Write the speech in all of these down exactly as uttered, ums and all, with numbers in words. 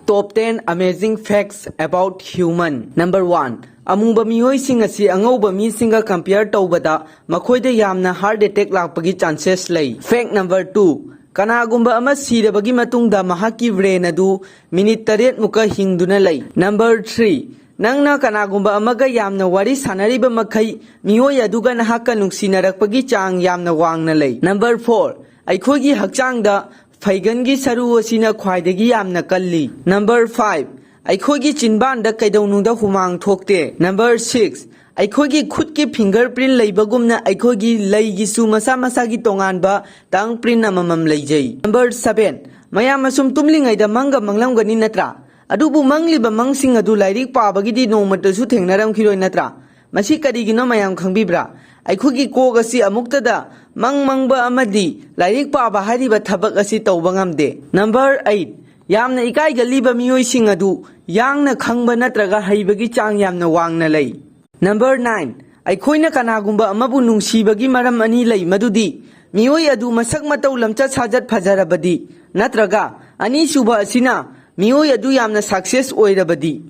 Top ten amazing facts about human. Number one, ꯑꯃꯨꯕ ꯃꯤꯑꯣꯏꯁꯤꯡ ꯑꯁꯤ ꯑꯉꯧꯕ ꯃꯤꯁꯤꯡꯒ compare ꯇꯧꯕꯗ ꯃꯈꯣꯏꯗ ꯌꯥꯝꯅ heart attack ꯂꯥꯛꯄꯒꯤ chances ꯂꯩ꯫ Fact number two, ꯀꯅꯥꯒꯨꯝꯕ ꯑꯃ ꯁꯤꯔꯕꯒꯤ ꯃꯇꯨꯡꯗ ꯃꯍꯥꯛꯀꯤ brain ꯑꯗꯨ minute ꯇꯔꯦꯠ ꯃꯨꯛꯀ ꯍꯤꯡꯗꯨꯅ ꯂꯩ꯫ Number three, ꯅꯪꯅ ꯀꯅꯥꯒꯨꯝꯕ ꯑꯃꯒ ꯌꯥꯝꯅ ꯋꯥꯔꯤ ꯁꯥꯟꯅꯔꯤꯕ ꯃꯈꯩ ꯃꯤꯑꯣꯏ ꯑꯗꯨꯒ ꯅꯍꯥꯛꯀ ꯅꯨꯡꯁꯤꯅꯔꯛꯄꯒꯤ ꯆꯥꯡ ꯌꯥꯝꯅ ꯋꯥꯡꯅ ꯂꯩ꯫ Number four, ꯑꯩꯈꯣꯏꯒꯤ ꯍꯛꯆꯥꯡꯗ ꯐꯩꯒꯟꯒꯤ ꯁꯔꯨ ꯑꯁꯤꯅ ꯈ꯭ꯋꯥꯏꯗꯒꯤ ꯌꯥꯝꯅ ꯀꯜꯂꯤ꯫ Number five, ꯑꯩꯈꯣꯏꯒꯤ ꯆꯤꯟꯕꯥꯟꯗ ꯀꯩꯗꯧꯅꯨꯡꯗ ꯍꯨꯃꯥꯡ ꯊꯣꯛꯇꯦ꯫ Number six, ꯑꯩꯈꯣꯏꯒꯤ ꯈꯨꯠꯀꯤ finger print ꯂꯩꯕꯒꯨꯝꯅ ꯑꯩꯈꯣꯏꯒꯤ ꯂꯩꯒꯤꯁꯨ ꯃꯁꯥ ꯃꯁꯥꯒꯤ ꯇꯣꯉꯥꯟꯕ tongue print ꯑꯃꯃꯝ ꯂꯩꯖꯩ꯫ Number seven, ꯃꯌꯥꯝ ꯑꯁꯨꯝ ꯇꯨꯝꯂꯤꯉꯩꯗ ꯃꯪꯒ ꯃꯪꯂꯝꯒꯅꯤ ꯅꯠꯇ꯭ꯔꯥ? ꯑꯗꯨꯕꯨ ꯃꯪꯂꯤꯕ ꯃꯪꯁꯤꯡ ꯑꯗꯨ ꯂꯥꯏꯔꯤꯛ ꯄꯥꯕꯒꯤꯗꯤ ꯅꯣꯡꯃꯇꯁꯨ ꯊꯦꯡꯅꯔꯝꯈꯤꯔꯣꯏ ꯅꯠꯇ꯭ꯔꯥ? ꯃꯁꯤ ꯀꯔꯤꯒꯤꯅꯣ ꯃꯌꯥꯝ ꯈꯪꯕꯤꯕ꯭ꯔꯥ? ꯑꯩꯈꯣꯏꯒꯤ ꯀꯣꯛ ꯑꯁꯤ ꯑꯃꯨꯛꯇꯗ ꯃꯪ ꯃꯪꯕ ꯑꯃꯗꯤ ꯂꯥꯏꯔꯤꯛ ꯄꯥꯕ ꯍꯥꯏꯔꯤꯕ ꯊꯕꯛ ꯑꯁꯤ ꯇꯧꯕ ꯉꯝꯗꯦ꯫ Number eight, ꯌꯥꯝꯅ ꯏꯀꯥꯏꯒꯜꯂꯤꯕ ꯃꯤꯑꯣꯏꯁꯤꯡ ꯑꯗꯨ ꯌꯥꯡꯅ ꯈꯪꯕ ꯅꯠꯇ꯭ꯔꯒ ꯍꯩꯕꯒꯤ ꯆꯥꯡ ꯌꯥꯝꯅ ꯋꯥꯡꯅ ꯂꯩ꯫ Number nine, ꯑꯩꯈꯣꯏꯅ ꯀꯅꯥꯒꯨꯝꯕ ꯑꯃꯕꯨ ꯅꯨꯡꯁꯤꯕꯒꯤ ꯃꯔꯝ ꯑꯅꯤ ꯂꯩ, ꯃꯗꯨꯗꯤ ꯃꯤꯑꯣꯏ ꯑꯗꯨ ꯃꯁꯛ ꯃꯇꯧ ꯂꯝꯆꯠ ꯁꯥꯖꯠ ꯐꯖꯔꯕꯗꯤ, ꯅꯠꯇ꯭ꯔꯒ ꯑꯅꯤꯁꯨꯕ ꯑꯁꯤꯅ ꯃꯤꯑꯣꯏ ꯑꯗꯨ ꯌꯥꯝꯅ success ꯑꯣꯏꯔꯕꯗꯤ꯫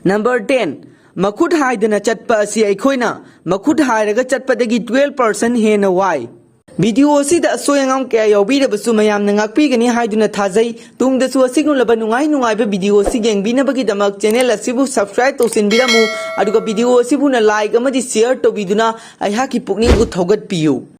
Number ten, ꯃꯈꯨꯠ ꯍꯥꯏꯗꯅ ꯆꯠꯄ ꯑꯁꯤ ꯑꯩꯈꯣꯏꯅ ꯃꯈꯨꯠ ꯍꯥꯏꯔꯒ ꯆꯠꯄꯗꯒꯤ twelve percent ꯍꯦꯟꯅ ꯋꯥꯏ꯫ Video ꯑꯁꯤꯗ ꯑꯁꯣꯏ ꯑꯉꯥꯝ ꯀꯌꯥ ꯌꯥꯎꯕꯤꯔꯕꯁꯨ ꯃꯌꯥꯝꯅ ꯉꯥꯛꯄꯤꯒꯅꯤ ꯍꯥꯏꯗꯨꯅ ꯊꯥꯖꯩ꯫ ꯇꯨꯡꯗꯁꯨ ꯑꯁꯤꯒꯨꯝꯂꯕ ꯅꯨꯡꯉꯥꯏ ꯅꯨꯡꯉꯥꯏꯕ video ꯑꯁꯤ ꯌꯦꯡꯕꯤꯅꯕꯒꯤꯗꯃꯛ channel ꯑꯁꯤꯕꯨ subscribe ꯇꯧꯁꯤꯟꯕꯤꯔꯝꯃꯨ, ꯑꯗꯨꯒ video ꯑꯁꯤꯕꯨꯅ like ꯑꯃꯗꯤ share ꯇꯧꯕꯤꯗꯨꯅ ꯑꯩꯍꯥꯛꯀꯤ ꯄꯨꯛꯅꯤꯡꯕꯨ ꯊꯧꯒꯠꯄꯤꯌꯨ꯫